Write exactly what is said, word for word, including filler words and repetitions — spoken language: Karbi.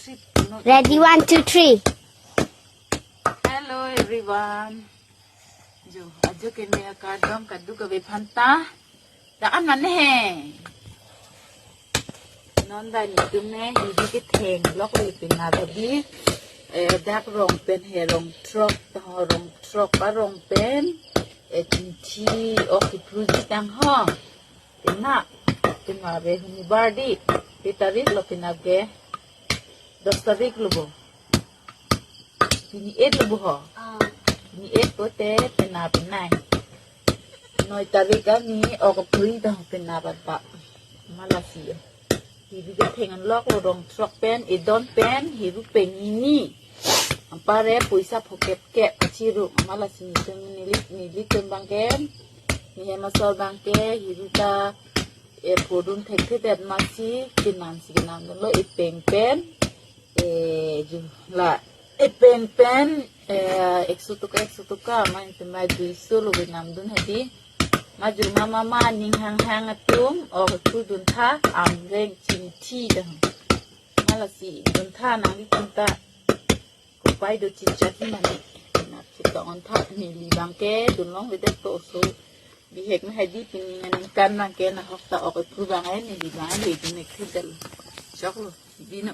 Ready, one, two, three. Hello everyone. Jo, ajo keme akardom kadokave aphanta. Daan mane he. Non ta nelitum ne hidi ketheng lok le pina babi. Eh, dak rong pen he rong throk, ta ho rong throk pa rong pen. Eh, chinthi ok kipruji tang ho. Pina, pina be huni bardi. Pitarik lo pina ke. Dos tarik lo bo. Pini eight lo bo ho. Pini eight pote pina pinai. Noi tarik kami ok pui dah pina pa pa. Malasi. Hibi ketheng lok lo rong throk pen, idon pen, hiru pen ini. Ampare poisa phokep ke kachiru malasi nelitum neli nelitum bangke. Ni hemasol bangke, hiru ta e pudun thek thek det masi, kinam si kinam lo ipeng pen. Eh, ju la ipeng pen, eh, ekso toka, ekso toka, ma itum ma duiso lo binam dun hedi. Ma ju ma ma ma ning hang hang atum, ok pudun tha, amreng chinthi dah. Malasi dun tha nanglitum ta. Kopai do chinchat ni mane. Na chitong tha neli bangke dun longledet to so. Bihek na hedi pini aningkan bangke nahok ta ok pru bang ai neli bang ai hedi mek thedel. Chok lo, bino.